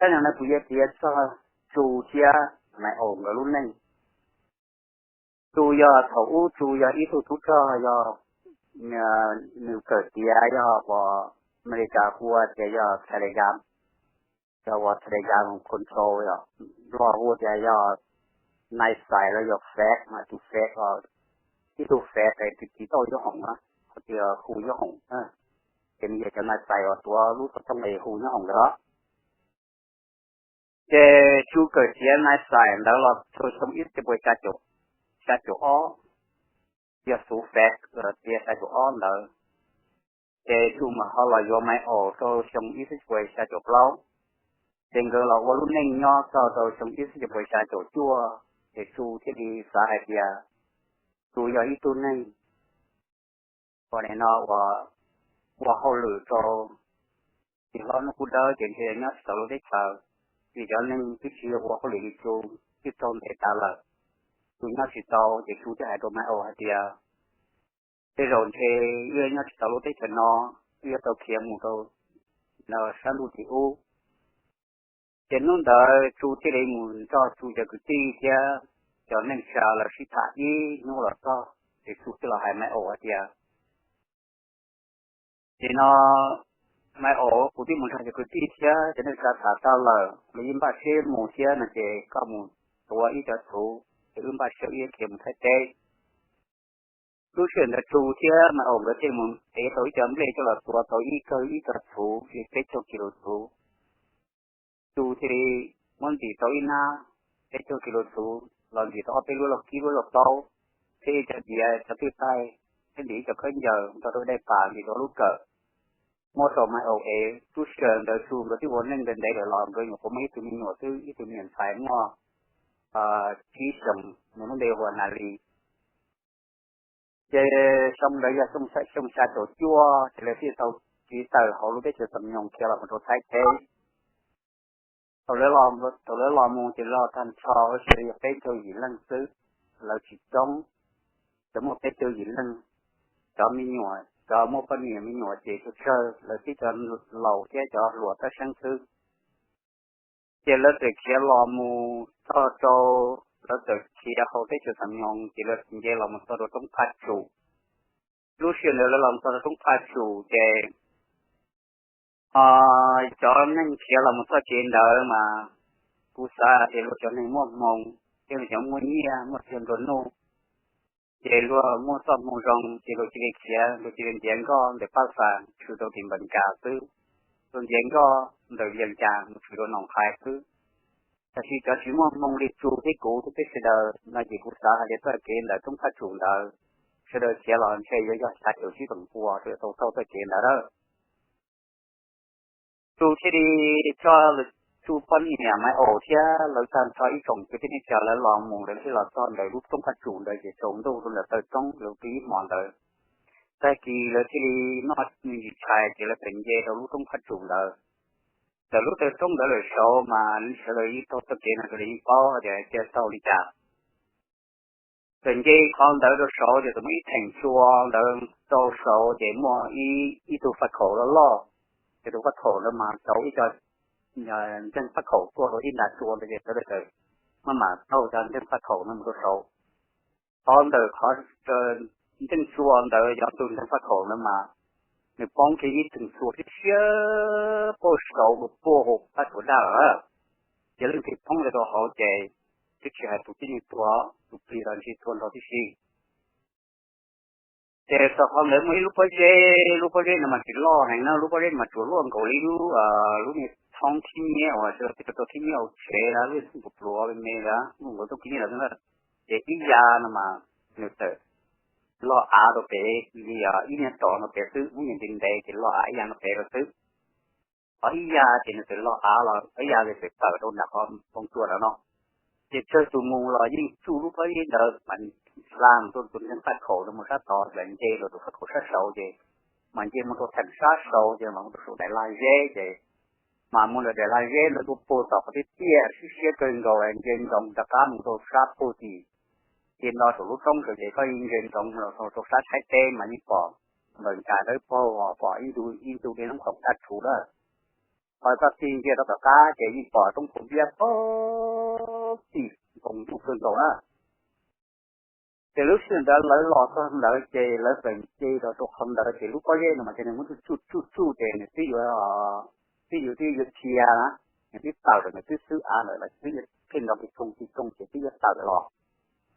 Tab sis no kuv yuav piav txog Tsu thiab Maiv Aus nkawd lub neej. Tsu yog thaum ub Tsu yog ib tug tub rog, yog nws kawm tiav yog uas Amelikas hu tias yog Telegram, yog uas Telegram control, yog Nplog hu tias yog nai xais los yog fax, mas tus fax os, ib tug fax es tus tsis tau nyob hoom na, tias hu nyob hoom, ces nws yog cov nai xais uas tuav lub xov tooj es hu nyob hoom ntawd os. Ces Tsu kawm tiav nai xais ntawd los txog xyoo ib txhiab cuaj puas xya caum ob, yog xuv fax tiav xya caum ob ntawd, ces Tsu mam ho los yuav Maiv Aus rau xyoo ib txhiab cuaj puas xya caum plaub. Ces nkawd los ua lub neej nyob txog rau xyoo ib txhiab cuaj puas xya caum cuaj, ces Tsu thiaj li xav hais tias Tsu yog ib tug neeg uas nim no uas ua hauj lwm rau txiv hlob Hnub Qub Dawb ces ntshe nyob tsis tau lub teb chaws, vim cov neeg twb tsis yog ua hauj lwm li Tsu twb raug ntes tas lawm. Tsu nyob tsis tau ces Tsu thiaj hais rau Maiv Aus hais tias tej zaum ntshe wb nyob tsis tau lub teb chaws no, wb yuav tau khiav mus rau sab ntuj tim ub. Ces hnub ntawd Tsu thiaj li mus nrog Tsu cov kwv tij thiab cov neej tsa lawv sib tham ib hnub los txog, ces Tsu thiaj los hais Maiv Aus hais tias, ces no Maiv Aus, kuv twb mus nrog cov kwv tij thiab cov neej tsa tham tag lawm, lawv yeej npaj siab mus thiab no ces koj mus tuav ib co txhuv, ces wb npaj siab wb yuav khiav mus Thaib teb. Lub sij hawm ntawd Tsu thiab Maiv Aus nkawd thiaj mus ev tau ib co nplej coj los tuav tau ib kawg ib co txhuv li peb caug kis lus txhuv. Tsu thiaj li muab ntim tau ib hnab peb caug kis lus txhuv los ntim tau ob peb lub lauj kib lub lauj kaub, thiab ib co diav cov twj taig, thiab ntim ib co khaub ncaws, ntim tau daim pam, ntim tau lub kawm, muab rau Maiv Aus ev. Lub sij hawm ntawd Tsu nkawd twb ua neej ntev ntev lawm los nkawd nyuam qhuav muaj ib tug me nyuam xwb, ib tug me nyuam ntxhais muaj tsib xyoos, nws lub npe hu ua Nas Lis. Ces xyoo ntawd yog xyoo xya caum cuaj ces lawv thiaj tau tsiv tawm hauv lub teb chaws Xam Nyoos khiav los mus rau Thaib teb. Thaum lawv los mus ces los tag nrho ua si yog peb caug yim leej xwb, lawv tsis coob, cov muaj peb caug yim leej. Cov me nyuam, cov muaj poj niam me nyuam ces tsawg tsawg, lawv tib cov laus thiab cov hluas tab seeb xwb. Ces lawv txawm khiav los mus txog rau, lawv txawm khiav hauv teb chaws Xam Nyoos ces lawv nce los mus txog rau roob Phaj Tsum. Lub sij hawm ntawd lawv los mus txog rau roob Phaj Tsum ces cov neeg khiav los mus txoj kev ntawd mas kuv xav hais tias luag cov neeg muaj hmoo, thiab luag cov muaj nyiaj muaj txiag nplua nuj, ces luag muaj txoj hmoo zoo ces luag cia li khiav, luag cia li ntiav nkoj ntawm Paj Xas tshwm rau tim Npam Kas xwb, luag ntiav nkoj ntawm Vias Cas mus tshwm rau Noom Qhais xwb. Tab sis cov tsis muaj hmoo li Tsu thiab kuv thiab peb sawv daws no ces kuv xav hais tias txoj kev ntawm roob Phaj Tsum ntawd, sawv daws khiav los ntshe yuav yog xya caum tsib feem pua rau tau taug txoj kev ntawd lawm. Tsu thiaj li coj Tsu poj niam Maiv Aus thiab lawv tag nrho ib tsoom kwv tij neej tsa lawv los mus, lawv thiaj los txog ntawm lub roob Phaj Tsum ntawd ces tsaus ntuj rau ntawm taw roob lawv pw ib hmo ntawd. Tag kis lawv thiaj li noj me ntsis tshais ces lawv txawm nce rau lub roob Phaj Tsum ntawd. Txawm lub taw roob ntawd lawm saud mas sawv daws yeej taug txoj kev no sawv daws yeej paub tias cia taug li cas. Txawm nce qhov ntawd rau saud ces txawm muaj ib theem tsua ntawd rau saud ces muaj ib tug faj khaum loj loj, ces tus faj khaum ntawd mas rau ib co ntseeg faj khaum tuaj rau ib nta tsua ntawd ces sawv daws txawm maj mam taug cov ntseeg faj khaum ntawd mus rau saud. Qhov ntawm qhov ntseeg tsua ntawd yog tus ntseeg faj khaum ntawd mas nws poob kiag ib tug tsua siab siab puag saud dua puag hauv Phaj Tsum daj lawm. Ces leej twg poob rau hauv ces twb tsis hais tus tib neeg tuag, tus plig los ntshe tuag nrho tib si. Ces txog qhov ntawd muaj ib lub pob zeb, lub pob zeb no mas tsis loj heev na, lub pob zeb mas tsuas luaj nkaus li lub, lub niag thoob khib nyiab uas sawv daws peb rau thoob khib nyiab hauv tsev lub thoob pluav pluav me me, luaj nkaus thoob khib nyiab lawm na. Ces ib yav no mas nws txawm loj av rau pem li ib niag tom no pem xwb, muab nyeem ntev ntev ces loj av ib yav no pem rau xwb. Qhov ib yav ces nws txawm loj av los ib yav ces txawm tawm rau nram qhov poob tuaj no no. Ces tsawg tus mus los yeej tsuj lub pob zeb ntawd mas hla mus rau tus ntseeg faj khaum no mus sab tod, lawv nce rau tus faj khaum sab saud ces mas nce mus rau theem sab saud ces mas mus rau saum daim lag zeb ces mas mus ntawm daim lag zeb ntawd tuaj puag tom qhov tiaj tiaj siab siab kawg nkaus nce ntsoov rov qab mus rau sab puag tim ti nto saum lub roob ntawd ces koj yeej nce ntsoov los rau sab Thaib teb mas yeej pom Npam Kas dawb paug, pom ib ntu ib ntu dej Noob Khoom Thaj Tsum lawm. Qhov txoj kev ntsia rau tom qab ces yeej pom roob Phuv Npiab poob tim nkoos ntuj kawg nkaus na. Ces lub sij hawm ntawd lawv los txog ntawd ces lawv txawm nce rau rau qhov ntawd ces lub pob zeb no mas ces nws muab tsuj tsuj tsuj tsuj ces nws twb yuav, twb yuav twb yuav dhia na, nws twb tawm lawm, nws twb xwb av lawm los twb yuav pheej nrov kis koog kis koog ces twb yuav tawm los.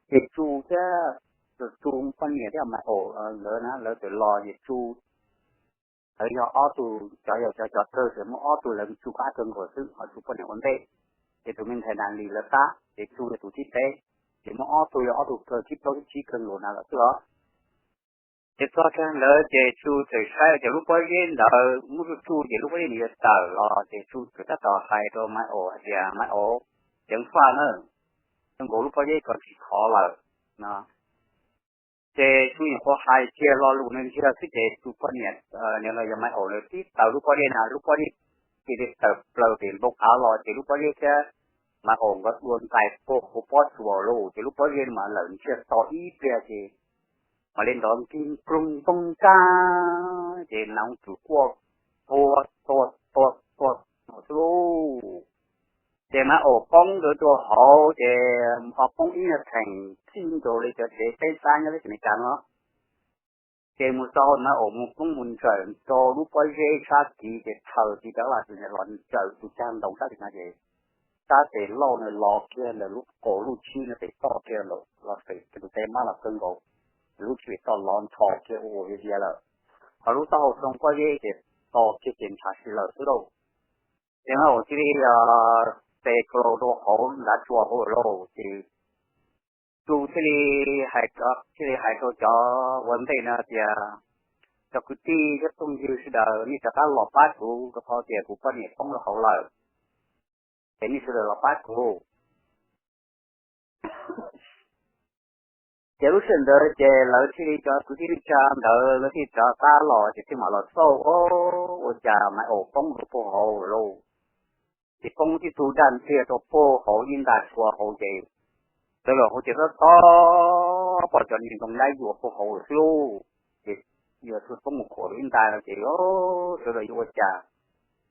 Ces Tsu thiab, Tsu poj niam thiab Maiv Aus nkawd na lawv txawm los ces Tsu, lawv yog ob tug cov, yog cov cov kawg ces muaj ob tug lawv Tsu qab kawg nkaus xwb ho Tsu poj niam ua ntej. Ces tus me ntxhais Nas Lis lawv qab ces Tsu yog tus thib peb. Ces muaj ob tug yog ob tug kawg thib plaub thib tsib kawg nkaus na lawm xwb los. Ces txog kiag ntawd ces Tsu txawm saib ces lub pob zeb ntawd muab tsuj tsuj ces lub pob zeb nws yuav tawm los ces Tsu txawm tab tom hais rau Maiv Aus hais tias, Maiv Aus, ceev faj na, zoo nkaus lub pob zeb kom tsis khov lawm no. Ces Tsu nyuam qhuav hais kiag lo lus no ntxiag xwb ces Tsu poj niam, nws los yog Maiv Aus lawv tib taws lub pob zeb na, lub pob zeb cia li tawm plaws pem npoo av los ces lub pob zeb thiab Maiv Aus nkawd dua ntais puag hauv pob tsuas lauj. Ces lub pob zeb mas lawm ntsiag to ib pliag ces mam li nrov nkig nploog npoo kab ces nas tswm quaj tua tua tua tua xwb lauj. Ces Maiv Aus poob rau rau hauv ces ho poob ib nyuag theem txij nkaus li cov tsev peb xab nyob teb chaws Amelikas no. Ces mus txog Maiv Aus mus poob mus ntsawm rau lub pob zeb sab tid ces thaws tiv cov laj tus niam los ntsawm tus cag ntoos sab tid no ces sab tes lauj no los kiag ntawm lub qaum lub tshib no tes toj kiag los pem tus teb mab los kawg nkaus, lub tshib pem toj los nrho kiag ua ua viav viav lawm. Ho lub taub hau xoo pob zeb ces to kiag ces ntshav si lawm xwb lauj. Ces Maiv Aus cia li tes kaus laus rau hauv ntav tsua hauv lawm lauj. Ces Tsu thiaj li hais, thiaj li hais rau cov ua ntej no tias, cov kwv tij thiab phooj ywg sawv daws nej rov qab los pab kuv rau qhov tias kuv poj niam poob rau hauv lawm, ces nej sawv daws los pab kuv. Ces lub sij hawm ntawd ces lawv thiaj li cov kwv tij neej tsa ntawd lawv thiaj rov qab los ces thiaj mam los xauj ua cas Maiv Aus poob rau puag hauv lawm lauj. Ces poob tib tug daj ntxiag rau puag hauv ib nta tsua hauv ces sawv daws hauv ces tob tob pom cov niag ntoo dab yuam puag hauv lawm xwb lauj. Ces yog txhua poob mus khuam rau ib nta no ces sawv daws yuav ua cas,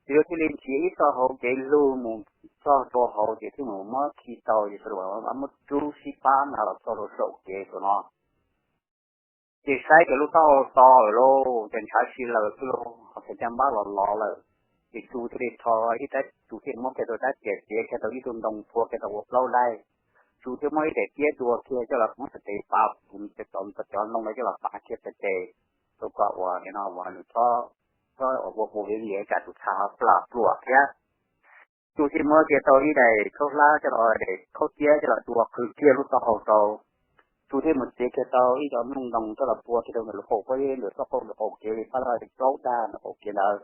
ces lawv thiaj li nrhiav ib txoj hauv kev lug mus txog rau hauv ces thiaj mus muab khi tau ces sawv daws muab rub sib pab nta los txog rau saum kev saum no. Ces saib ces lub taub hau to lawm lauj, ces ntshav si lawm xwb lauj, ho txhais caj npab los lov lawm. Ces Tsu thiaj li rho ib rab, Tsu thiaj muab kiag tau rab riam txiav kiag tau ib tug ntoo phua kiag tau ua plaub daim. Tsu thiaj muab ib daim tiab dua kiag coj los muab txhais tes pav, cov ntoo no coj los pav kiag txhais tes rau kom uas nim no uas nws txhob, txhob ua ua viav viav tsam tus txha plam pluam thiab. Tsu thiaj muab kiag tau ib daim khaub hlab coj los, daim khaub tiab coj los dua qhwv kiag lub taub hau rau. Tsu thiaj mus txiav kiag tau ib co mlooj ntoo coj los pua kiag rau ntawm lub qaum pob zeb ntawm txoj qauj ntawm qaum kev li pab laj plaub dag ntawm qaum kev ntawd.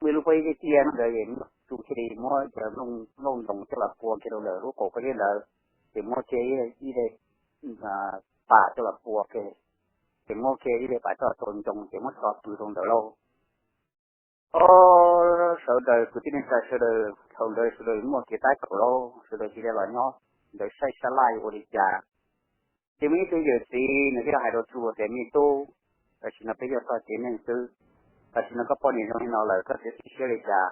Muaj ib lub pob zeb tiaj tiaj no ntawd, Tsu thiaj li muab cov mlooj ntoo coj los pua kiag rau ntawm lub qaum pob zeb ntawd, ces muab kiag ib daim pam coj los pua kiag, ces muab kiag ib daim pam coj los tau ncoo ces muab tso pw rau ntawd lauj. Ob, sawv daws kwv tij neej tsa sawv daws thaum ntawd sawv daws muaj kev tab kaum lauj, sawv daws cia li los nyob ntawd saib sab laj yuav ua li cas. Ces muaj ib tug yawm txiv nws thiaj hais rau Tsu tias, me tub, tam sim no peb yuav txog kev neeg xwb. Tam sim no koj poj niam zoo li no lawm koj txiav txim siab li cas?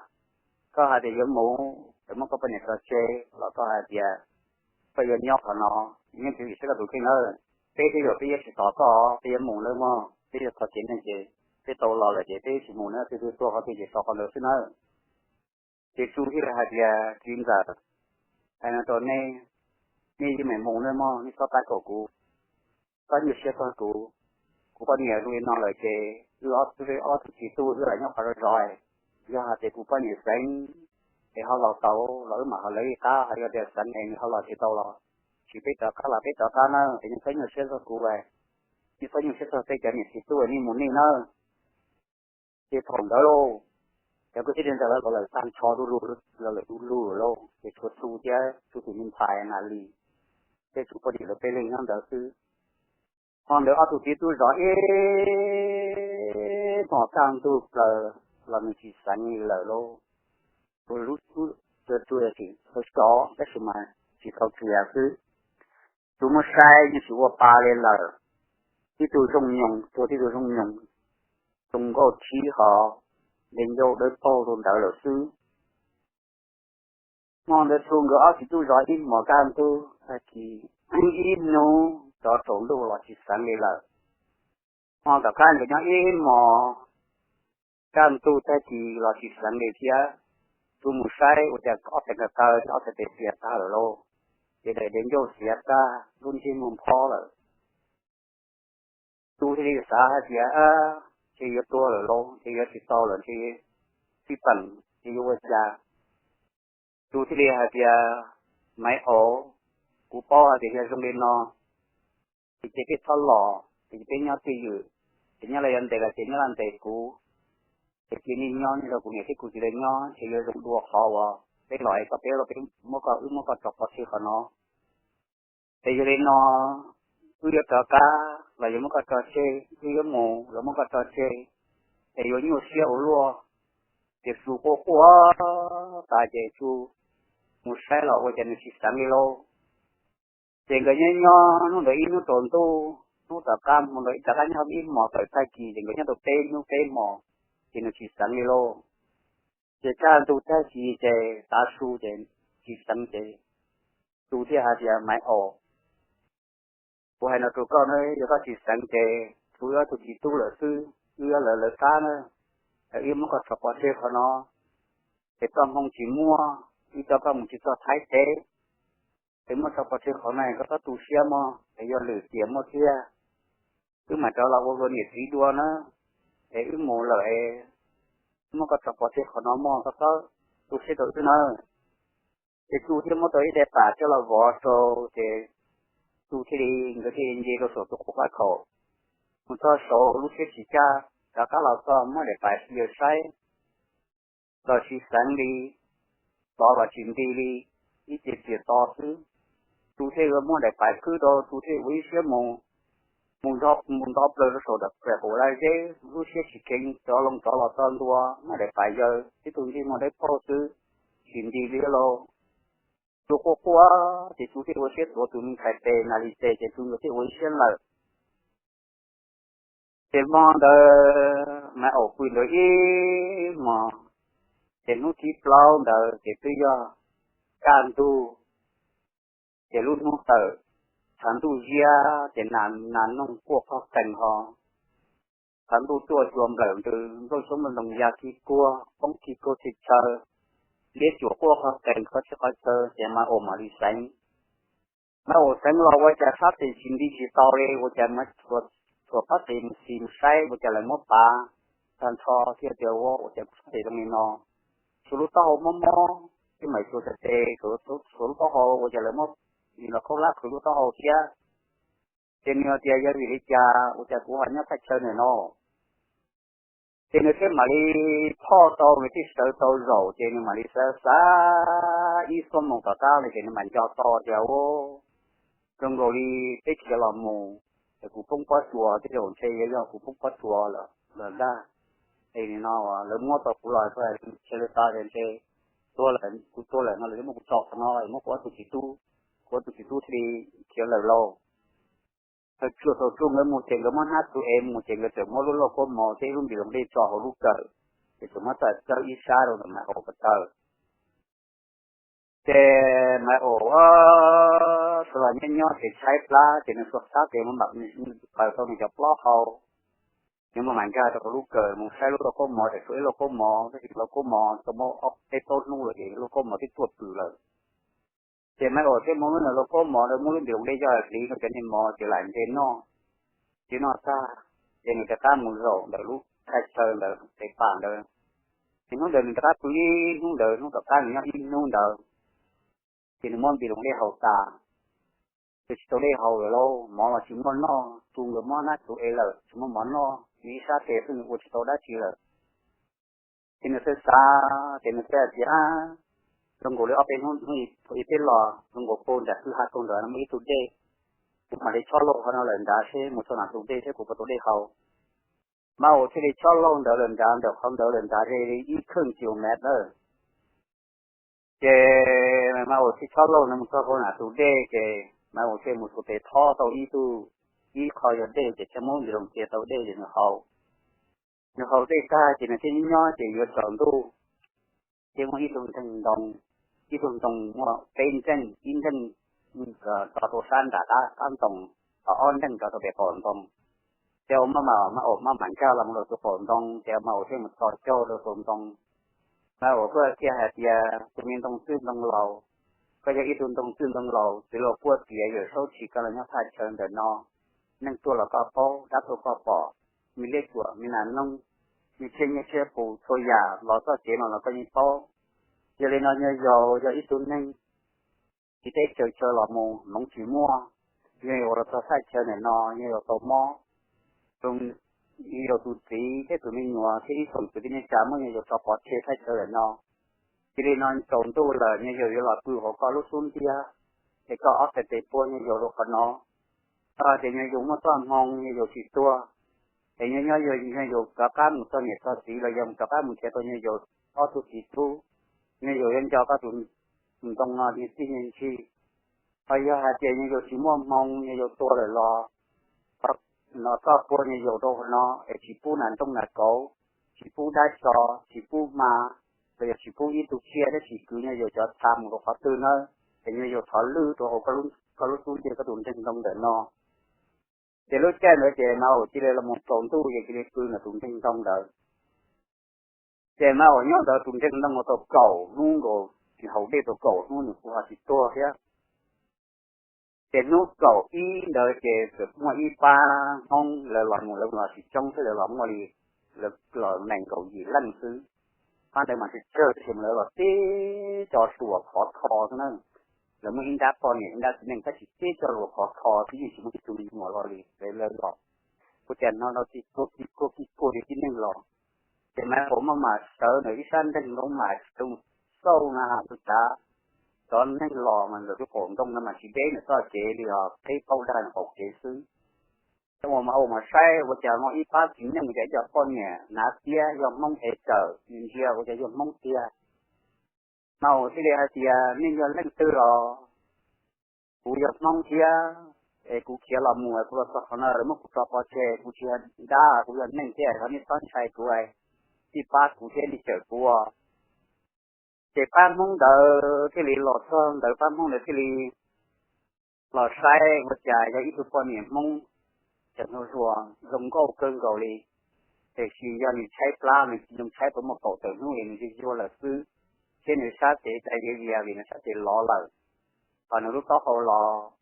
Koj hais tias yuav mus, yuav muab koj poj niam tso tseg los koj hais tias koj yuav nyob qhov no, nyob txiav txim siab koj tus kheej nawb. Peb twb yuav, peb yuav tsis tos koj, peb yuav mus nawb mog, peb yuav txog kev neeg ces peb tau los lawm ces peb tsis mus na, twg twg tuag qhov twg ces tos qhov ntawd xwb nawb. Ces Tsu thiaj li hais tias, txiv ntxawm, hais no rau nej, nej yeej meem mus nawb mog, nej txhob tab kaum kuv, txhob nyuaj siab txog kuv. Kuv poj niam zoo li no lawm ces wb ob, wb ob tug txiv tub wb lam nyob qhov zog zog. Yog hais tias kuv poj niam xeev es ho los tau los wb mam ho lawv ib qab, ho yog tias xeev es nws ho los tsis tau los tsis, peb rov qab los peb rov qab na, es nej txhob nyuaj siab txog kuv, nej txhob nyuaj siab txog peb cov niam txiv tub, nej mus nej nawb. Ces thaum ntawd lauj, cov kwv tij neej tsa lawv los lawm tag nrho du lug, los lawm du lug lawm lauj, ces tshuav Tsu thiab Tsu tus me ntxhais Nas Lis thiab Tsu poj niam lawv peb leeg nyob ntawd xwb. Hmo ntawd ob tug txiv tub zov ib hmos kaj ntug plaws los nws tsis xeev li lawm lauj. Lub, lub, Tsu tsis tau sov tab sis mas tsis tau txiav xwb. Tsu muab saib yeej tsis ua pa li lawm. Tib tug zooj nyoos tuag tib tug zooj nyoos, zoo nkauj thib hov, de ncauj dawb paug rau ntawd lawm xwb. Hmo ntawd Tsu nkawd ob txiv tub zov ib hmos kaj ntug tag kis, ib hnub tsov tsaus ntuj los tsis xeev li lawm. Hmo tom qab nkawd nyob ib hmos kaj ntug tag kis los tsis xeev li thiab. Tsu mus saib ua cas ob txhais nkawd taw thiab ob txhais tes xiav tag lawm lauj, ces daim de ncauj xiav tag, lub ntsej muag phob lawm. Tsu thiaj li xav hais tias, ntshe yuav tuag lawm lauj, ntshe yuav tsis tau lawm, ntshe txij peem, ntshe yuav ua cas. Tsu thiaj li hais tias, Maiv Aus, kuv paub hais tias yog zoo li no ces cia peb txhob los, ces peb nyob twj ywm, ces nyob los yuav ntes los ces nyob los ntes kuv, ces cia nej nyob, nej nrog kuv niam thiab kuv txiv lawv nyob, ces yuav zoo dua qhov uas peb los es koj, peb los peb muab koj, wb muab koj tso pov tseg qhov no. Es yog li no, wb yuav rov qab los yuav muab koj tso tseg, wb yuav mus los muab koj tso tseg, es yuav nyuaj siab ua luaj. Ces Tsu quaj quaj tas ces Tsu mus saib los ua cas nws tsis xeev li lauj. Ces nkawd nyob nyob hnub ntawd ib hnub tsaus ntuj, hnub tom qab hmo ntawd ib rov qab nyob ib hmos tawm tag kis ces nkawd nyob tau peb hnub peb hmos, ces nws tsis xeev li lauj. Ces kaj ntug tag kis ces tav su ces tsis xeev ces Tsu thiaj hais tias, Maiv Aus, kuv hais no rau koj na, yog koj tsis xeev ces Tsu wb ob tug txiv tub lawm xwb, wb yuav lawv lawv qab na, wb muab koj tso pov tseg qhov no, ces txoj hmoo tsis muaj, wb coj koj mus tsis txog Thaib teb, es muab tso pov tseg qhov no koj txhob tu siab mog, es yog lwm tiam muaj thiab, wb mam rov los ua luag niam txiv dua na, es wb mus lawm es muab koj tso pov tseg qhov no mog, koj txhob tu siab rau wb na. Ces Tsu thiaj muab tau ib daim pam coj los vov rau, ces Tsu thiaj li, nkawd thiaj li nce rau saum tus qub qab khaum, mus txog saud lub siab tsis kaj, rov qab los txog muab daim pam yaws saib los tsis xeev li, tov los tsis nti li, ib ce txias to xwb. Tsu thiaj muab daim pam khwb rau, Tsu thiaj ua ib siab mus, mus nto plaws rau saum ram qaum laj zeb, lub siab tsis kheev, rov loo rov los txog ntua, muab daim pam yaws, tib tug ntsej muag dawb paug xwb, tsis nti li lauj. Tsu quaj quaj, ces Tsu thiaj ua siab tuav tus me ntxhais tes nas li tes, ces Tsu nkawd thiaj ua ib siab lawm. Ces hmo ntawd Maiv Aus pw ntawd ib hmos, ces hnub thib plaub ntawd ces twb yog kaj ntug, ces lub hnub tawm, tshav ntuj ziab ces nas noog quaj qog qees ho, tshav ntuj tuaj cua nplawm ntws, nplooj xyoob nplooj ntoo ya ki kuag poob ki kuag txhia chaw, liab cuam quaj qog qees qhov txhia qhov chaw, ces Maiv Aus mam li xeev. Maiv Aus xeev los ua cas sab tes tsis nti tsis tau li, ua cas Maiv Aus txhuam pab tes mus xis mus saib ua cas lawv muab pav tag nrho, thiaj tias ua ua cas kuv sab tes zoo li no, tsuas lub taub hau mob mob, twb mam tsuas txhais tes, tsuas lub taub hau ua cas lawv muab nim los khaub hlab qhwv lub taub hau thiab. Ces nws tias yog vim li cas ua cas kuv ho nyob thaj chaw ntawm no. Ces nws thiaj mam li phoj tau, nws thiaj sawv tau zaum, ces nws mam li xav xav ib xuab moos tom qab no ces nws mam nco tau tias, Ua zoo nkaus li peb tsis los mus, es kuv poob pob tsuas, tej zaum ntshe yuav yog kuv poob pob tsuas lawm ntag. Es nim no lawv muab tau kuv los, ntshe lawv xav tias ntshe tuag lawm, kuv tuag lawm no lawv muab kuv tso qhov no es muab kuv ob tug txiv tub, kuv ob tug txiv tub thiaj li khiav lawm lauj. Thaum tsuas thaum tsuas nkawd mus ces nkawd muab hnab txuv ev mus ces nkawd txawm muab lub lauj kaub mov thiab ib lub npis loos dej tso hauv lub kawm, ces txawm muab txawm tsawb ib sab rau ntawm Maiv Aus ko taw. Ces Maiv Aus sawv los nyob nyob ces tshaib plab ces nws xuas xab tes muab npam paws tau nws cov plaub hau, nws muab mam nkag rau hauv lub kawm mus saib lub lauj kaub mov, txawm tshuav ib lauj kaub mov, tab sis lauj kaub mov tau muab ob peb plaub hnub lawm ces lauj kaub mov twb tuaj pw lawm. Ces Maiv Aus thiaj muab lub lauj kaub mov ntawd muab lub npis loos dej coj hliv rau cov niag mov ces lam nce noj, nce noj tag, ces nws rov qab mus zaum ntawm lub thaj chaw ntawd tes pam ntawd. Ces hnub ntawd nws rov qab pw ib hnub ntawd, hnub tom qab nws nyob ib hnub ntawd, ces nws muab npis loos dej haus tas, ces tsis tau dej haus lawm lauj, mov los tsis muaj noj, Tsu nkawd muab hnab txuv ev lawm tsis muaj mov noj, nws ib sab tes xwb nws ua tsis tau dab tsi lawm. Ces nws xav xav ces nws thiaj hais tias, Zoo nkaus li ob peb hnub ib peb los zoo nkaus puag nram kwj ha tag ntawd no muaj ib tug dej, kuv mam li chob lauj qhov no lawm nrad seb mus txog nram tus dej seb kuv puas tau dej haus. Maiv Aus thiaj li chob lauj ntawd lawm nrad, ntawm qhov ntawd lawm nrad ze li ib kheej kilomev lawm. Ces Maiv Aus thiaj chob lauj ntawd mus txog puag nram tus dej ces Maiv Aus thiaj mus xuas tes thob tau ib tug, ib qho yog dej ces thiaj muab npis loos cia tau dej ces nws haus. Nws haus dej tag ces nws thiaj nyob nyob ces yuav tsaus ntuj, thiaj muaj ib tug nreeg ntoo, ib tug ntoo muaj peb nreej, ib nreej tso rau sab nram qab ntoo, ho ob nreej tso rau pem qaum ntoo. Ces Maiv Aus, Maiv Aus maj mam nkag los mus rau tus qaum ntoo ces Maiv Aus thiaj mus tso caug rau tus ntoo. Maiv Aus kuj thiaj hais tias, tus me ntoo txwj ntoo laus, koj yog ib tug ntoo txwj ntoo laus, txwv laus puag tias yawm saub tsis koj los nyob thaj chaw ntawm no, neeg tuaj los koj paub, dab tuaj koj pom, me liab cuam me nas noog, me tshiab nyiaj tshiab qus txhua yam los txoj kev no los koj yeej paub. Yog li no yawg Yaus yog ib tug neeg tsis teb chaws chaw los mus hmoov tsis muaj, yawg Yaus los txog thaj chaw ntawm no yawg Yaus tau mob, yawg Yaus tus txiv thiab tus me nyuam thiab ib tsoom kwv tij neej tsa muab yawg Yaus tso pov tseg thaj chaw ntawm no. Cia li no tsaus ntuj lawm, yawg Yaus yuav los pw hauv koj lub xub ntiag, es koj ob txhais tes puag yawg Yaus rau qhov no. Koj tias yawg Yaus muaj txoj hmoo yawg Yaus tsis tuag, es nyob nyob yawg Yaus rov qab mus txog niam txog txiv los yog mus rov qab mus nrhiav tau yawg Yaus ob tug txiv tub, yawg Yaus yuav nco koj tus ntoo no niag txij niag ntsig. Ho yog hais tias yawg Yaus tsis muaj hmoo yawg Yaus tuag lawm los, no koj puag yawg Yaus rau qhov no es tsis pub nas nrooj nas kauv, tsis pub dab tso, tsis pub hma, los yog tsis pub ib tug tsiaj thiab tsis kwv yawg Yaus cov txha mus rau qhov twg nawb, es yawg Yaus thov lwj rau hauv koj lub xub ntiag koj tus nreeg ntoo ntawm no. Ces lub caij ntawd ces Maiv Aus cia li los mus tsaus ntuj ces cia li pw ntawm tus nreeg ntoo ntawd. Ces Maiv Aus nyob ntawd tus nreeg ntoo tau kaum hnub nkaus, tsis haus dej tau kaum hnub nws kuj ho tsis tuag thiab. Ces hnub kaum ib ntawd ces txawm muaj ib pab Hmoob lawv los mus, lawv los tsis coob xwb, lawv los muaj li, lawv los nees nkaum yim leej xwb. Pab ntawd mas tsawg tsawg tab sis mas lawv los tib co hluas khov kho xwb na. Lawv muaj ib nrab poj niam ib nrab txiv neej tab sis tib co hluas khov kho xwb, yeej tsis muaj ib tug me nyuam los li, lawv los ua cas hnov no kij kuj kij kuj kij kuj li tib neeg los. Ces Maiv Aus maj mam sawv ntawm ib sab nreeg ntoo mas sawv mus xauj na has tus tav, cov neeg los mas ntawm lub qaum ntoo no mas tsis deb ntawm txoj kev li os, qhib paub dag ntawm qaum kev xwb. Ces Maiv Aus mas saib ua cas muaj ib pab txiv neej ua cas ib co poj niam hnav tiab yog Hmoob es tsawm ntsia ua cas yog Hmoob tiag. Maiv Aus thiaj li hais tias nej yog leej twg los? Kuv yog Hmoob thiab, es kuv khiav los mus es kuv los txog qhov no lawv muab kuv tso pov tseg, kuv tsis yog dab, kuv yog neeg thiab, thov nej txhob ntshai kuv, nej pab kuv thiab nej cawm kuv. Ces pab Hmoob ntawd thiaj li los txog ntawd, pab Hmoob ntawd thiaj li los saib ua cas yog ib tug poj niam Hmoob, cas hluas hluas zoo nkauj kawg nkaus li, tiam sis yog nws tshaib plab, nws tsis zoo tshaib tau muaj kaum tawm hnub es nws yuag yuag lawm xwb, thiab nws sab tes dai vias vias vim nws sab tes lov lawm. Ho nws lub taub hau los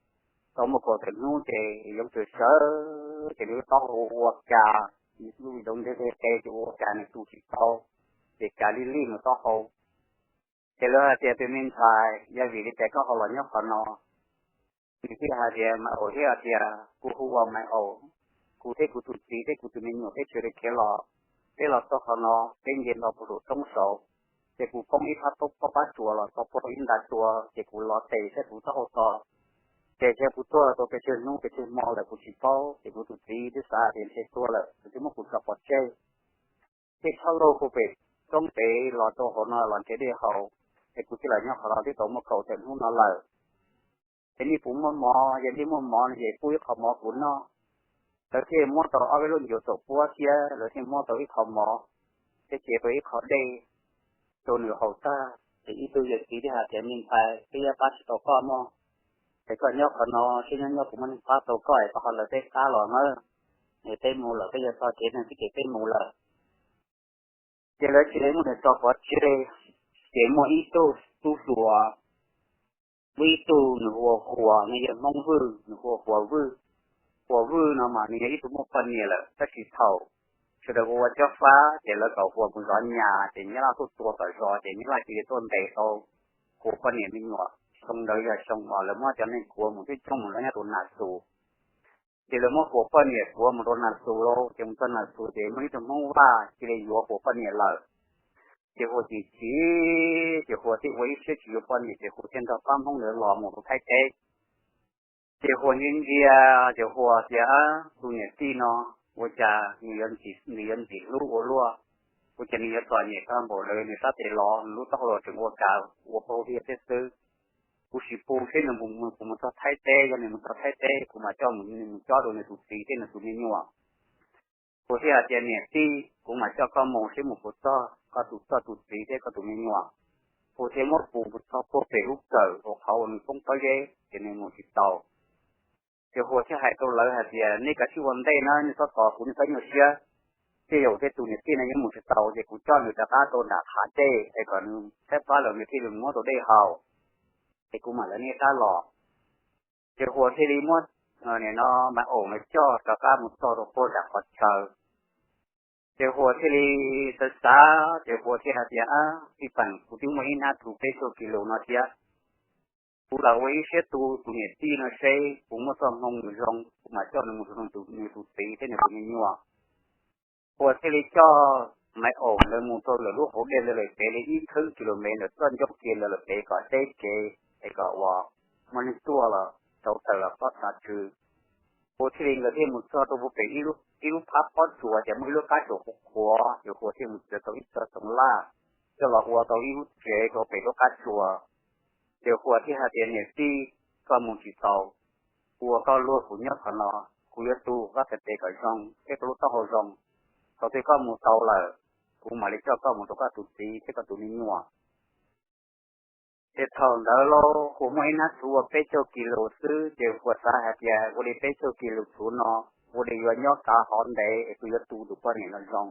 tau muaj kaum tawm hnub ces yoov tsawm sawv, ces nws lub taub hau ua ua kas, lub zoov ntseg ntseg qe ces ua ua kas nws tu tsis tau, ces kas lij lij nws taub hau. Ces lawv hais tias tus me ntxhais, yog vim li cas koj ho los nyob qhov no? Nws thiaj hais tias, Maiv Aus thiaj hais tias, kuv hu ua Maiv Aus, kuv thiab kuv tus txiv thiab kuv tus me nyuam peb tseem khiav los, peb los txog qhov no, peb nce nto puag saum roob saud, ces kuv poob ib phab pab tsuas los txog puag ib nta tsua, ces kuv lov tes thiab kuv taub hau to, ces thiaj kuv tuag tau pes tsawg hnub pes tsawg hmo lawm kuv tsis paub, ces kuv tus txiv twb xav tias ntshe tuag lawm, nws twb muab kuv tso pov tseg. Thiaj tshab lauj hu pem roob pem los rau hauv no los nrhiav dej haus, es kuv thiaj los nyob qhov no twb tau muaj kaum tawm hnub no lawm. Ces nej puas muaj mov? Yog nej muaj mov no ces pub ib qho mov kuv noj. Lawv thiaj muab tau ob peb lub ncuav txaus puab thiab lawv thiaj muab tau ib qho mov, thiab cev tau ib qho dej rau nws haus tag, ces ib tug yawm txiv thiaj hais tias, me ntxhais, peb yuav pab tsis tau koj mog, es koj nyob qhov no, seb nyob nyob puas muaj neeg pab tau koj es koj ho lawv peb qab los nawb. Es peb mus lawm, peb yuav txog kev neeg xwb ces peb mus lawm. Ces lawv cia li muab nws tso pov tseg, ces muaj ib tug tub hluas, muaj ib tug nws hu ua Huas, nws yog Hmoob Vwj, nws hu ua Huas Vwj. Huas Vwj no mas nws yog ib tug muaj poj niam lawm, tab sis thaum sawv daws ua ua cob fab ces lawv kom Huas mus zov nyas, ces Nyab Laj tuaj tua kom zov, ces Nyab Laj cia li tuaj ntes tau Huas poj niam me nyuam. Xyoo ntawd yog xyoo uas lawv muab cov neeg kuav mus coob coob mus zov nyob rau Nas Xus. Ces lawv muab Huas poj niam kuav mus rau Nas Xus lauj, ces mus txog Nas Xus ces muaj ib tug Hmoob Vaj cia li yuav Huas poj niam lawm. Ces Huas chim chim, ces Huas thiaj ua ib siab tsis yuav poj niam, ces Huas thiaj nrog pab Hmoob ntawd los mus rau Thaib teb. Ces Huas ntsia ntsia, ces Huas tias, tus niam tij no ua cas nws yuav ntxim hlub ua luaj, ua cas nws yuav txom nyem tag npaum li, nws sab tes lov, nws lub taub hau los tseem ua kas ua paug hiav thiab xwb. Kuv sim pub seb nws mus, kuv mus txog Thaib teb, yog nws mus txog Thaib teb kuv mam coj nws mus cob rau nws tus txiv thiab nws tus me nyuam. Hu thiaj hais tias, Niam tij, kuv mam coj koj mus seb mus puas txog koj tus, koj tus txiv thiab koj tus me nyuam. Hu thiaj muab Pus mus txog puag pem lub kawm uas qhov uas nws poob pob zeb ces nws mus tsis tau. Ces Hu thiaj hais rau lawv hais tias, Nej kav tsij ua ntej na, nej txhob tos kuv, nej txhob nyuaj siab. Tej zaum tej tus niam tij no yuav mus tsis tau, ces kuv coj nws rov qab rau nram hav dej es kom nws saib plab lawm nws thiaj li muab rau dej haus, ces kuv mam lawv nej rov qab los. Ces Hu thiaj li muab, nim no, Maiv Aum no coj rov qab mus txog rau puag nram qhov chaw. Ces Hu thiaj li xav xav, ces Hu thiaj hais tias, Ab, ib pam kuv twb muaj ib hnab txhuv peb caug kis lus no thiab. Kuv lam ua ib siab tu tus niam tij no seb puas muaj txoj hmoo mus zoo, kuv mam coj nws mus rau nws tus txiv thiab nws tus me nyuam. Hu thiaj li coj Maiv Aum ntawd mus rau lawm lub hauv dej ntawd lawm pem li ib thawb kis lus mev ntawm txoj ncauj ke ntawd lawm pem kom deb kev es kom uas muaj neeg tuaj los rauv taws los txhob xav tsw. Hu thiaj li nkawd thiaj mus txog rau puag pem ib lub phab pob tsuas, ces muaj ib lub qab tsuas qhuav qhuav, ces Hu thiaj mus txiav tau ib txoj toov laj coj los ua tau ib lub tsev rau pem lub qab tsuas. Ces Hu thiaj hais tias, Niam tij, koj mus tsis tau, ua koj luag kuv nyob qhov no, kuv yuav tu koj tes tes kom zoo thiab koj lub taub hau zoo. Thaum twg koj mus tau lawm, kuv mam li coj koj mus rau koj tus txiv thiab koj tus me nyuam. Ces thaum ntawd lauj, Hu muaj ib hnab txhuv uas peb caug kis lus xwb, ces Hu xav hais tias ua li peb caug kis lus txhuv no, ua li yuav nyob kav hov ntev es kuv yuav tu tus poj niam no zoo.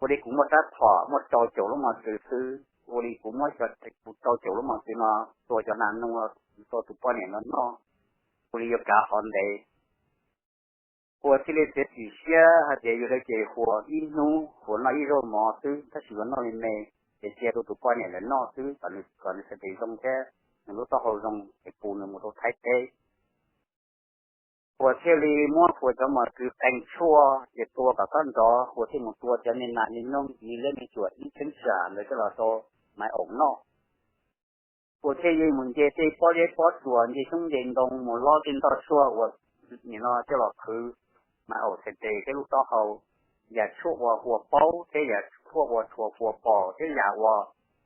Ua li kuv muaj rab phom muaj rau caum lub mos txwv xwb, ua li kuv muab kuv rau caum lub mos txwv no tua cov nas noog rau tus poj niam no noj, ua li yuav kav hov ntev. Hu thiaj li txiav txim siab hais tias yog li ces Hu ib hnub Hu noj ib zaug mov xwb, tab sis yuav noj me me, ces cia rau tus poj niam ntawd noj xwb kom nws, kom nws txhais tes zoo thiab nws lub taub hau zoo es pus nws mus rau Thaib teb. Hu thiaj li muab Hu cov mos txwv qee tshuaj ces tua kom tag nrho, Hu thiaj mus tua cov me nas me noog me liab me cuam ib cheeb tsam ntawd coj los rau Maiv Aum noj. Hu thiaj li mus nce tej pob zeb pob tsuas, nce xyoob nce ntoo, mus lob tej ntoj tshuaj uas nim no coj los qhwv Maiv Aum txhais tes thiab lub taub hau, yam tshuaj uas Hu paub thiab yam tshuaj uas tshua Hu pom thiab yam uas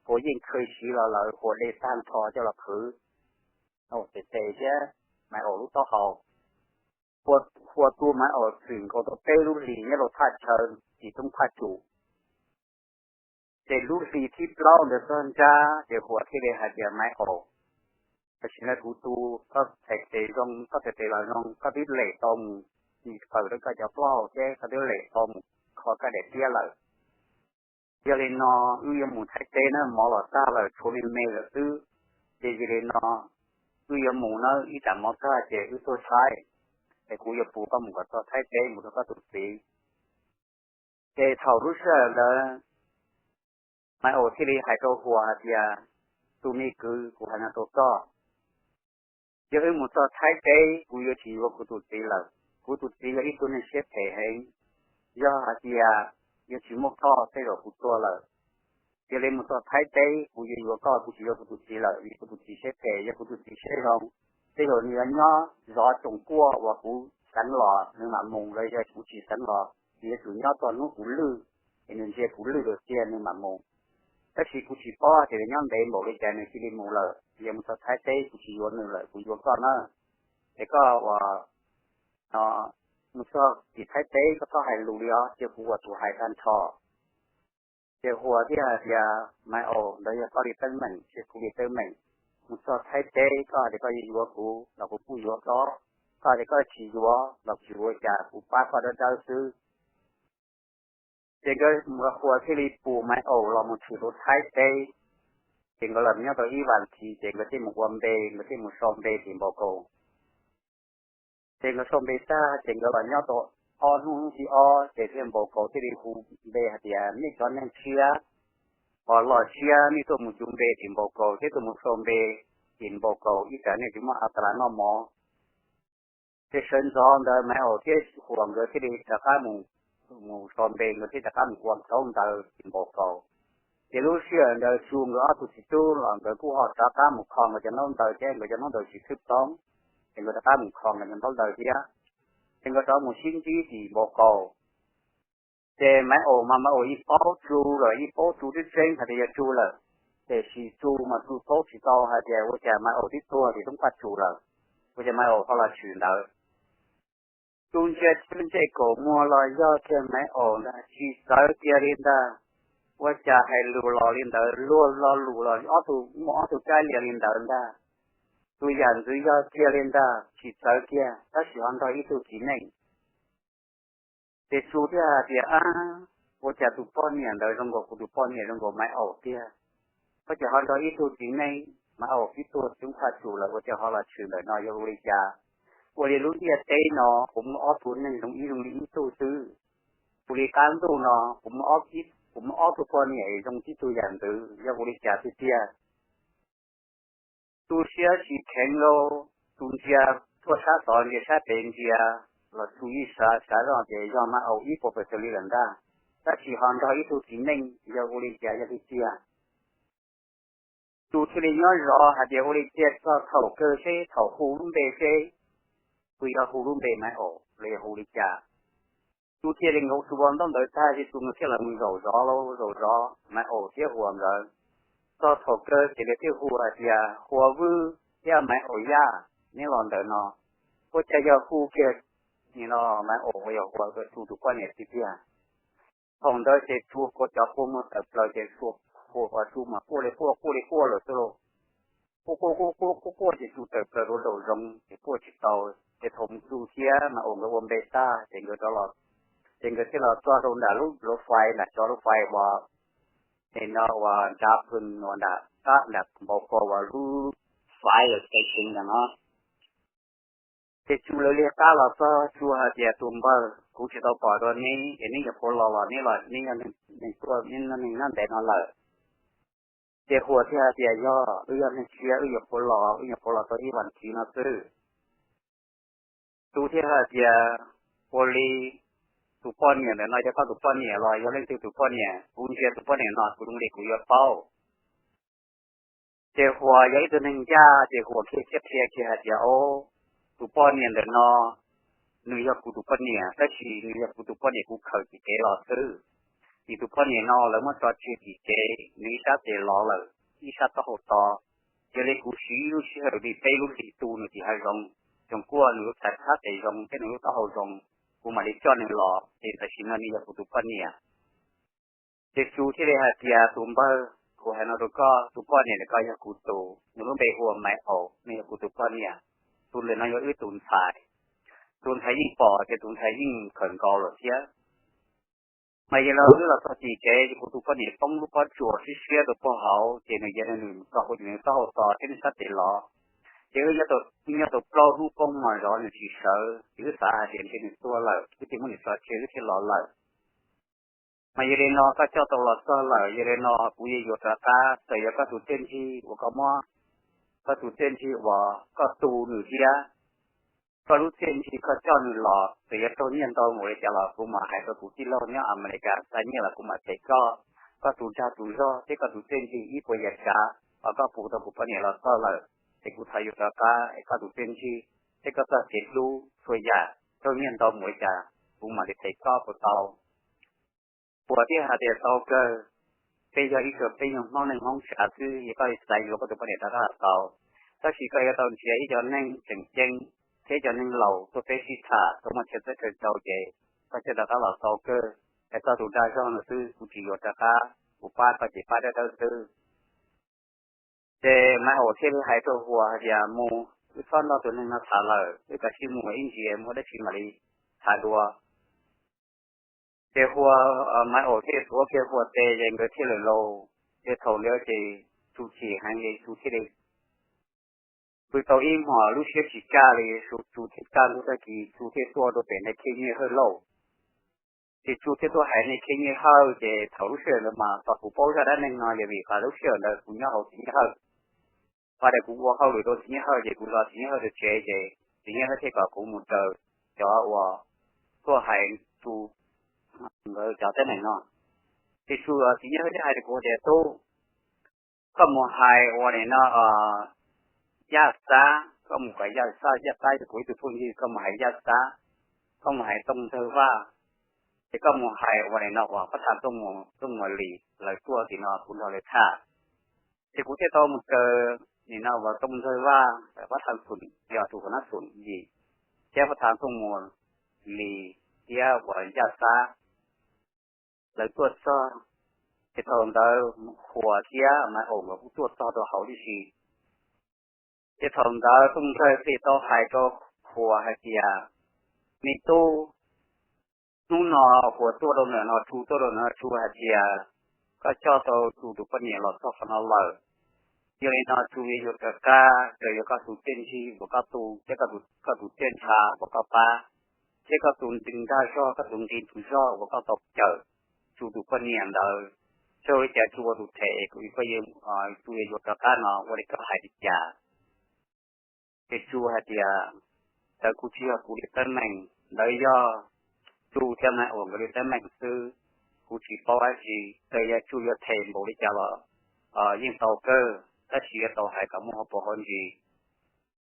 Hu yeej khawj siv los lawm Hu de tag nrho coj los qhwv Maiv Aum txhais tes thiab Maiv Aum lub taub hau. Hu tua Maiv Aum txwm nkaus tau peb lub hlis nyob rau thaj chaw Tsis Toob Phaj Tsum. Ces lub hli thib plaub ntawd txog nrab ces Hu thiaj li hais tias, Maiv Aum, tam sim no kuv tu koj txhais tes zoo, koj txhais tes los zoo, koj twb lem tau mus, tsis paws rau koj cov plaub hau thiab koj twb lem tau mus kho koj daim tiab lawm. Yog li no, wb yuav mus Thaib teb na, mov los tag lawm tshuav me me lawm xwb. Ces yog li no, wb yuav mus na, ib tsam mov tag ces wb tuaj saib, es kuv yuav pus koj mus kom txog Thaib teb mus rau koj tus txiv. Ces thaum lub sij hawm ntawd, Maiv Aum thiaj li hais rau Hu hais tias, Tus me kwv, kuv hais no rau koj, yog wb mus txog Thaib teb kuv yuav tsis yuav kuv tus txiv lawm. Kuv tus txiv yog ib tug neeg siab phem heev, yog hais tias yuav tsis muaj koj tej zaum kuv tuag lawm. Yog li mus txog Thaib teb kuv yuav yuav koj, kuv tsis yuav kuv tus txiv lawm, vim kuv tus txiv siab phem. Yog kuv tus txiv siab zoo, tej zaum nws yuav nyob zov tsoom kuaj uas kuv xeev los nws mam mus, los yog kuv tsis xeev los nws yuav tsum nyob txog hnub kuv lwj, es nws ntsia kuv lwj lawm tiag nws mam mus. Tab sis kuv tsis paub tias nws nyob ntev npaum li cas nws cia li mus lawm. Yog mus txog Thaib teb kuv tsis yuav nws lawm, kuv yuav koj na. Es koj uas mus txog tim Thaib teb koj txhob hais lus li os, cia kuv ua tus hais tag nrho. Ces Hu thiaj hais tias, Maiv Aum, ntawd yog koj li teeb meem, tsis yog kuv li teeb meem. Mus txog Thaib teb koj hais tias koj yuav yuav kuv los kuv kuj yuav koj, koj hais tias koj tsis yuav los kuv tsis ua cas, kuv pab koj dawb dawb xwb. Ces nkawd, Hu thiaj li pus Maiv Aum los mus tshwm rau Thaib teb. Ces nkawd los nyob tau ib vas thiv ces nkawd thiaj mus ua npe, nkawd thiaj mus so npe tim npau kaus. Ces nkawd so npe tag ces nkawd los nyob tau ob hnub, hnub thib ob ces thiaj npau kaus thiaj li hu npe hais tias, Nej cov neeg tshiab, los tshiab, nej tuaj mus cuv npe tim npau kaus thiab tuaj mus so npe tim npau kaus, ib tsam nej tsis muaj a ta las noj mov. Ces sawv ntxov ntawd Maiv Aum thiab Hu nkawd thiaj li rov qab mus, mus so npe, nkawd thiaj rov qab mus ua ntaub ntawv tim npau kaus. Ces lub sij hawm ntawd Tsu nkawd ob tug txiv tub los nkawd kuj ho rov qab mus kho nkawd cov ntaub ntawv thiab, nkawd cov ntaub ntawv tsis thwb poob, ces nkawd rov qab mus kho nkawd cov ntaub ntawv thiab. Ces nkawd rov mus sib ntsib tim npau kaus. Ces Maiv Aum mas Maiv Aum yeej paub Tsu lawm, yeej paub Tsu tseeb tseeb hais tias yog Tsu lawm. Tiam sis Tsu mas Tsu paub tsis tau hais tias ua cas Maiv Aum twb tuag tim Toob Phaj Tsum lawm, ua cas Maiv Aum ho los tshwm ntawd. Tsuj ntsia tsheb ntsej kaum muag los yog kiag Maiv Aum ntag, tsis txawv kiag li ntag. Ua cas hais lus los li ntawd, luag lo lus los ob tug muaj ob tug kab lias li ntawd ntag. Tus yam ntxwv yog kiag li ntag, tsis txawv kiag, tab sis ho nrog ib tug txiv neej. Ces Tsu thiaj hais tias, ab, ua cas tus poj niam ntawd zoo nkaus kuv tus poj niam zoo nkaus Maiv Aum tiag, ua cas ho nrog ib tug txiv neej, Maiv Aum twb tuag coob tshaj Tsu lawm, ua cas ho los tshwm ntawm no yog ua li cas? Ua li lub ntiaj teb no kuv muaj ob tug neeg zoo ib zoo li ib tug xwb, ua li qab ntuj no kuv muaj ob, kuv muaj ob tug poj niam zoo tib tug yam ntxwv, yog ua li cas tiag tiag? Tsu siab tsis kheev lauj, Tsu ntsia tuaj sab tod ntsia sab pem ntsia los Tsu yeej xav xav zoj tias yog Maiv Aum ib puas pes tsawg li lawm ntag, tab sis ho nrog ib tug txiv neej, yog ua li cas yog tiag tiag? Tsu thiaj li nyob zov hais tias ua li tiag txog thaum kawg seb thaum hu lub npe seb puas yog hu lub npe Maiv Aum los yog hu li cas. Tsu thiaj li nkaus Tsu ua ntaub ntawv tag ces Tsu thiaj los mus zaum zov lauj, zaum zov Maiv Aum thiab Huas nkawd. Txog thaum kawg ces lawv thiaj hu hais tias, Huas Vwj thiab Maiv Aum Yaj, neb los ntawm no, ua cas yog hu kiag nim no Maiv Aum uas yog Huas Tsu tus poj niam tiag tiag? Thaum ntawd ces Tsu quaj cov quaj muag tawm plaws ces Tsu, Huas, Tsu mas quaj li quaj, quaj li quaj lawm xwb lauj. Quaj quaj quaj quaj quaj quaj ces Tsu tawm plaws rau nraum zoov ces quaj tsis tau. Ces thaum Tsu thiab Maiv Aum nkawd ua npe tag ces nkawd rov los, ces nkawd thiaj los txog rau nram lub, lub fais, nram cov lub fais uas, es no uas nrad pw, uas nram qab nram npau kos uas lub fire station ntawm no. Ces Tsu lawv liag qab los txog, Tsu hais tias, tus npawg, kuv tsis tau pom dua neb es neb nyuam qhuav los los neb los neb yog neeg tuaj, neb neeg nyob ntev no lawm? Ces Huas thiaj hais tias, yog, wb yog neeg tshiab, wb nyuam qhuav los, wb nyuam qhuav los tau ib vas thiv no xwb. Tsu thiaj hais tias, ua li tus poj niam ntawm no yog koj tus poj niam los yog leej twg tus poj niam? Kuv ntsia tus poj niam no kuv zoo li kuv yuav paub. Ces Huas yog ib tug neeg ncaj ces Huas thiaj qhia kiag hais tias, o, tus poj niam ntawm no nws yog kuv tus poj niam, tab sis nws yog kuv tus poj niam kuv khaws txij kev los xwb. Vim tus poj niam no lawv muab tso tseg txij kev, nws ib sab tes lov lawm, ib sab taub hau to. Yog li kuv siv ib lub sij hawm li peb lub hlis tu nws tim hav zoov, zoo kuaj nws lub txhais tes zoo thiab nws lub taub hau zoo, kuv mam li coj nws los, ces tam sim no nws yog kuv tus poj niam. Ces Tsu thiaj li hais tias, tus npawg, kuv hais no rau koj, tus poj niam ntawm koj yog kuv tus, nws lub npe hu ua Maiv Aum, nws yog kuv tus poj niam. Tus ntawm no yog wb tus ntxhais. Tus ntxhais yeej pom ces tus ntxhais yeej khaws nkaus lawm thiab. Mas yog li wb los txog txij kev ces kuv tus poj niam poob lub pob tsuas siab siab rau puag hauv ces nws yog nws tso huv nws taub hau to thiab nws sab tes lov. Ces wb nyob tau plaub hnub poob mos zov nws tsis sawv, ces wb xav hais tias ntshe nws tuag lawm, wb thiaj muab nws tso tseg wb thiaj los lawm. Mas yog li no koj coj tau los txog lawm, yog li no kuv yuav yuav rov qab, txawm yog koj tus txiaj ntsig uas koj muab, koj tus txiaj ntsig uas koj tu nws thiab, koj lub txiaj ntsig koj coj nws los, txawm yuav raug nyiaj ntau npaum li cas los kuv mam hais rau kuv tij laug nyob Amelikas xa nyiaj los kuv mam them koj. Koj tus dag tus zog thiab koj tus txiaj ntsig ib puas yam tsav uas koj pub rau kuv poj niam los txog lawm, ces kuv thov yuav rov qab es koj tus txiaj ntsig thiab koj txoj kev hlub txhua yam raug nyiaj ntau npaum li cas kuv mam li them koj puas tau? Huas thiaj hais tias, tau kawg, peb yog ib tug peb yog Hmoob neej Hmoob tsav xwb, yog koj xav yuav koj tus poj niam rov qab los tau, tab sis koj yuav tau nrhiav ib co neeg tseem ceeb thiab ib co neeg laus tuaj peb sib tham, tau muaj chaw txawb chaw tsaus ces koj thiaj rov qab los tau kawg. Es koj tus dag zog no xwb, kuv tsis yuav rov qab, kuv pab koj ces pab dawb dawb xwb. Ces Maiv Aum thiaj li hais rau Huas hais tias, mus, wb txhob nrog tus neeg no tham lawm, wb kav tsij mus ib ntsis muaj dab tsi mam li tham dua. Ces Huas, Maiv Aum thiaj li tuav kiag Huas tes ces nkawd thiaj li los. Ces thaum ntawd ces Tsu chim heev ces Tsu thiaj li pw tau ib hmos lub siab tsis kaj li, Tsu thiaj kaj ntug tag kis Tsu thiaj tuaj rau pem nej khej nyiaj hawj lauj. Ces Tsu thiaj tuaj hais nej khej nyiaj hawj ces thaum lub sij hawm ntawd mas txog kuv paub zaj dab neeg no yog vim qhov lub sij hawm ntawd kuv nyob hauv txiv nyiaj hawj. Qhov ntawd kuv ua hauj lwm rau txiv nyiaj hawj ces kuv zov txiv nyiaj hawj rau tsev ces txiv nyiaj hawj thiaj kom kuv mus raws cov uas tuaj hais Tsu nkawd cov teeb meem no. Ces Tsu, txiv nyiaj hawj thiaj hais rau kuv tias, tub, koj mus hais ua li no, Yaj Xab, koj mus kom Yaj Xab, Yaj Xab yog kuv ib tug phooj ywg, koj mus hais Yaj Xab, koj mus hais Tooj Ntxawg Vaj, ces koj mus hais ua li no uas pab thav Tooj Muas Lis lawv tuaj tim no kuv nrog lawv tham. Ces kuv thiaj tau mus raws nim no uas Tooj Ntxawg Vaj, pab thav Xum, yog tus huas nab Xum Yim, thiab pab thav Tooj Muas Lis thiab uas Yaj Xab lawv tuaj txog. Ces thaum ntawd Huas thiab Maiv Aum nkawd kuj tuaj txog rau hauv tib si. Ces thaum ntawd Tooj Ntxawg thiaj tau hais rau Huas hais tias, Me tub, hnub no Huas tuaj rau ntawm no, Tsu tuaj rau ntawm no, Tsu hais tias koj coj tau Tsu tus poj niam los txog qhov no lawm. Yog li no Tsu yuav yuav rov qab raws yuav koj tus txiaj ntsig uas koj tu thiab koj tus txiaj ntsha uas koj pab, thiab koj tus nqi dag zog, koj tus nqi tus zog uas koj tau cawm Tsu tus poj niam ntawd. Txawm li cas Tsu ua tus them, Tsu yuav yuav rov qab no, ua li koj hais li cas? Ces Tsu hais tias, Ntawd kuj tsis yog kuv li teeb meem, ntawd yog Tsu thiab Maiv Aum nkawd li teeb meem xwb. Kuv tsis paub dab tsi, txawm yog Tsu yuav them npaum li cas los yeej tau kawg, tab sis yuav tau hais kom muaj hauv paus hauv ntsis.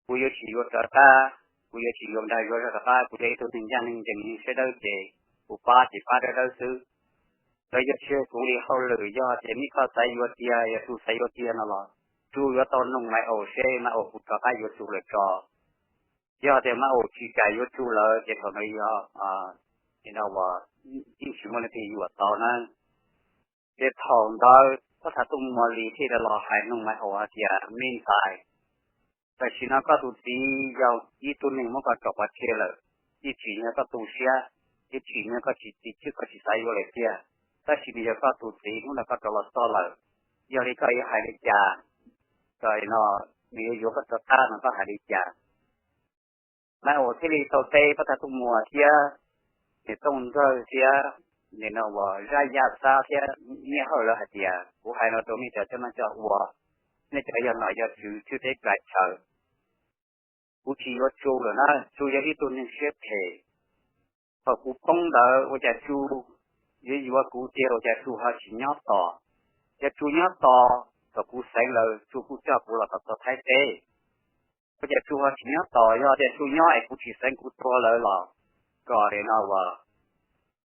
Kuv yuav tsis yuav rov qab, kuv yuav tsis yuav dag yuav zog rov qab. Kuv yog ib tug neeg ncaj neeg ncees, siab dawb ces kuv pab ces pab dawb dawb xwb. Ntawd yog tsis yog kuv li hauj lwm, yog tias nej koj xav yuav tiag, yog Tsu xav yuav tiag no los Tsu yuav tau noog Maiv Aum seb Maiv Aum puas rov qab yuav Tsu lawm tso. Yog tias Maiv Aum tsis kam yuav Tsu lawm ces thaum ntawd yog yeej tsis muaj leej twg yuam tau na. Ces thaum ntawd Pab Thav Tuj Muas Lis thiaj li los hais noog Maiv Aum hais tias, Me ntxhais, tam sim no koj tus txiv yog ib tug neeg muab koj tso pov tseg lawm, yeej tsim nyog koj tu siab, yeej tsim nyog koj tsis txi, koj tsis xav yuav lawm tiag. Tab sis nws yog koj tus txiv, hnub no koj rov los txog lawm, yog li koj yuav hais li cas? Txawm no nws yuav yuav koj rov qab no koj hais li cas? Maiv Aum thiaj li tau teb Pab Thav Tuj Muas thiab Tooj Ntxawg thiab nim no uas Zaj Yaj Xab thiab Nyiaj Hawj lawv hais tias, Kuv hais no rau nej cov coj noj coj ua, nej cov yog nom yog tswv thwj teb kav chaw, kuv tsis yuav Tsu lawm na. Tsu yog ib tug neeg siab phem. Thaum kuv poob ntawd ua cas Tsu yuav yuav kuv tiag, ua cas Tsu ho tsis nyob tos? Yog Tsu nyob tos, thaum kuv xeev lawm Tsu kuj coj kuv los tom txog Thaib teb. Ua cas Tsu ho tsis nyob tos? Yog tias Tsu nyob es kuv tsis xeev kuv tuag lawm los kom li no uas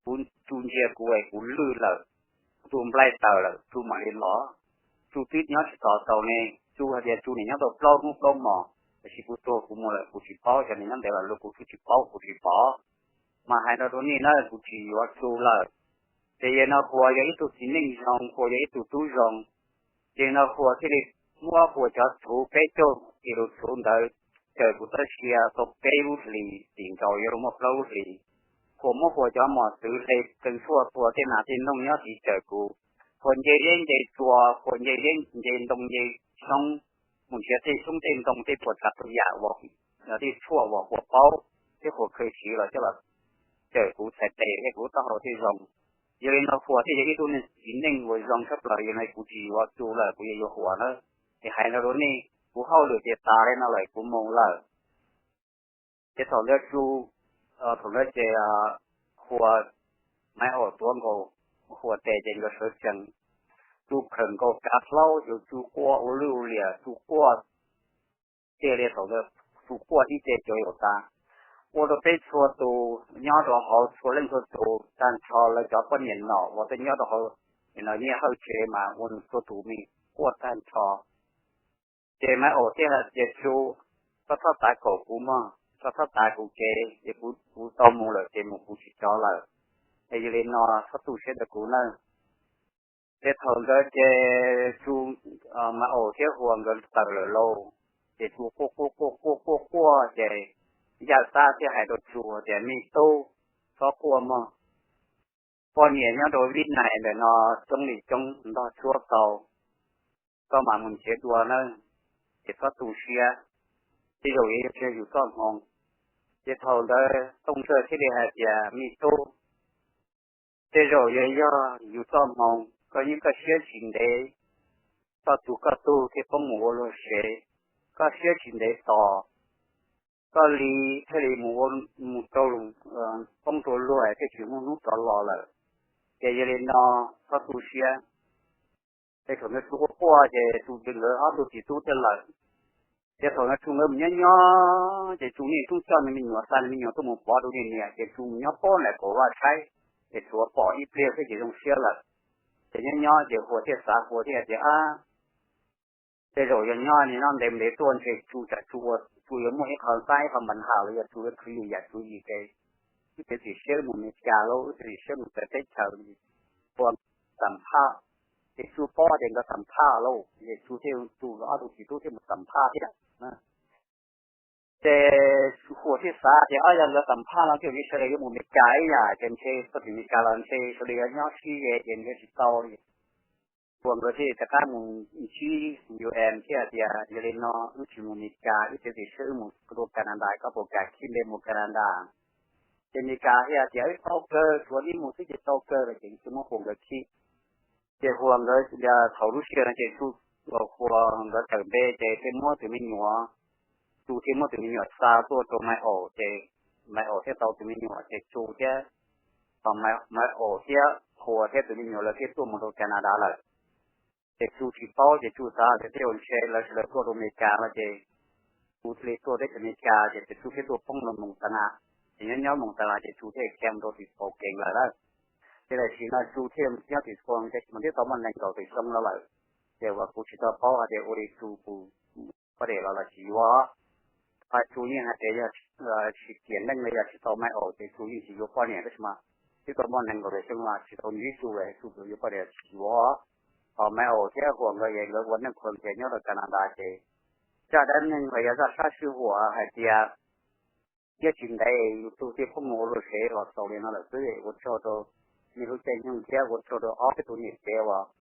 kuv, Tsu ntsia kuv es kuv lwj lawm, kuv tus nplaig tawm lawm, Tsu mam li los. Tsu twb nyob tsis tos tau ne. Tsu hais tias Tsu nim nyob tau plaub hnub plaub hmos, tab sis kuv tuag kuv mus lawm kuv tsis paub, xyov nws nyob ntev los luag kuv twb tsis paub, kuv tsis pom. Mas hais no rau nej na, kuv tsis yuav Tsu lawm. Ces yog no Huas yog ib tug txiv neej zoo, Huas yog ib tug tub zoo. Ces no Huas thiaj li muab Huas cov txhuv peb caug kis lus txhuv ntawd cawm kuv txoj sia tau peb lub hlis, tim nkaus yuav luag muaj plaub lub hlis. Huas muab Huas cov mos txwv hle txeev tshuaj tua tej nas tej noog nyob tid cawm kuv. Huas nce zeb nce tsua, Huas nce zeb nce ntoo nce xyoob, mus nrhiav tej xyoob tej ntoo tej puas tsav puas yam uas, tej tshuaj uas Huas paub thiab Huas kheev siv los coj los cawm kuv txhais tes thiab kuv lub taub hau thiaj zoo. Yog li no Huas thiaj yog ib tug neeg txiv neej uas zoo tshaj plaws. Yog no kuv tsis yuav Tsu lawm, kuv yuav yuav Huas na. Es hais no rau nej, kuv hauj lwm ces tas li no lawm, kuv mus lawm. Ces thaum ntawd Tsu, thaum ntawd ces Huas, Maiv Aum tuav nkaus Huas tes ces nkawd sawv tsees. Tsu khawm nkaus kav hlaub ces Tsu quaj ua lwj ua liam, Tsu quaj tiag li. Thaum ntawd Tsu quaj ib ce cuav yaum tas, ua rau peb txhua tus nyob rau hauv, txhua leej txhua tus tag nrho lawv cov poj niam nom uas tuaj nyob rau hauv Nyiaj Hawj tsev mas ua nws txhua tus me quaj tag nrho. Ces Maiv Aum thiaj hais tias, Tsu, koj txhob tav kaum kuv mog, koj txhob tav kuv kev, ces kuv tau mus lawm ces mus, kuv tsis rov lawm. Es yog li no txhob tu siab rau kuv nawb. Ces thaum ntawd ces Tsu, Maiv Aum thiab Huas nkawd tawm lawm lauj. Ces Tsu quaj quaj quaj quaj quaj quaj ces Yaj Xab thiaj hais rau Tsu tias, Me tub, txhob quaj mog. Poj niam nyob rau Vib Nais ntawm no coob li coob, ntog tshuab tau, koj mam mus nrhiav dua nawb, ces txhob tu siab, tej zaum yuav yog tsis yog yus txoj hmoo. Ces thaum ntawd Tooj Ntxawg thiaj li hais tias, Me tub, tej zaum yuav yog yus txoj hmoo, koj yeej koj siab tsis ntev, koj tus koj tug thiaj poob mus ua luag sev, koj siab tsis ntev tos, koj li thiaj li mus ua, mus rau, poob rau luag thiaj tsis muaj hnub rov los lawm. Ces yog li no txhob tu siab. Ces thaum ntawd Tsu quaj quaj ces Tsu ces nkawd ob tug txiv tub thiaj lawm. Ces thaum ntawd Tsu nkawd mus nyob nyob ces Tsu niaj hnub coj nws me nyuam, xa nws me nyuam tuaj mus pov rau niam, ces Tsu mus nyob pob nram kaum vaj tshaib, ces Tsu pom ib pliag xwb ces zoo siab lawm. Ces nyob nyob ces Huas thiaj xav, Huas thiaj hais tias, Ab, tej zaum yog nyob nyob ntev ntev tuaj ntshe Tsu tsam Tsu ua, Tsu yuav muaj ib qho ntab ib qho npa nham los yog Tsu yuav khwv yam Tsu yim kev. wb txiav txim siab wb mus Amelikas lauj, wb txiav txim siab mus txawv teb chaws. Huas xam phaj, ces Tsu paub tias nkawd xam phaj lauj, ces Tsu thiaj, Tsu ob tug txiv tub thiaj mus xam phaj thiab. Ces Huas thiaj xav tias, o, yog nkawd xam phaj no ces sawv daws yuav mus Amelikas ib yam, ces ntshe txog tim Amelikas los ntshe sawv daws yuav nyob sib ze ces yuav tsis tau li. Huas nkawd thiaj rov qab mus ntsib U N thiab hais tias, yog li no wb tsis mus Amelikas, wb txiav txim siab wb mus rau Canada, koj puas kam khib npe mus Canada? Ces Amelikas thiaj tias, wb tau kawg, tsuav neb mus xwb ces tau kawg lawm, ces Tsu muab Huas nkawd khib. Ces Huas nkawd, thaum lub sij hawm no ces Tsu, Huas nkawd tawm npe ces thiaj muab tus me nyuam, Tsu thiaj muab tus me nyuam xa tuaj rau Maiv Aus, ces Maiv Aus thiaj tau tus me nyuam, ces Tsu thiab, Maiv Aus thiab Huas thiab tus me nyuam lawv thiaj tuaj mus rau Canada lawm. Ces Tsu tsis paub, ces Tsu xav tias tej zaum ntshe lawv sawv daws tuaj rau Amelikas no ces Tsu thiaj li tuaj teb chaws Amelikas, ces Tsu thiaj tuaj poob rau Montana. Ces nyob nyob Montana ces Tsu thiaj khiav mus rau tim Spokane lawm na. Ces tam sim no Tsu thiaj nyob tim Spokane, tab sis mas twb tau muaj nees nkaum tawm xyoo no lawm. Ces uas kuv tsis tau paub hais tias ua li Tsu puas poj niam los los tsis yuav. Hos Tsu yeej hais tias yog tsis tiam neej li, yog tsis tau Maiv Aus ces Tsu yeej tsis yuav poj niam, tab sis mas twb tau muaj nees nkaum tawm xyoo mas tsis tau ntsib Tsu lawm, Tsu puas yuav poj niam los tsis yuav. Hos Maiv Aus thiab Huas nkawd es nkawd ua neej qhuas ces nyob rau Canada ces zaj dab neeg los yog zaj sab sij huam hais tias thiab tsis ntev yus tug thiaj poob mus ua luag sev los xaus li no lawm xwb. Ua tsaug rau nej lub caij nyoog thiab ua tsaug rau ob peb tug niam tsev uas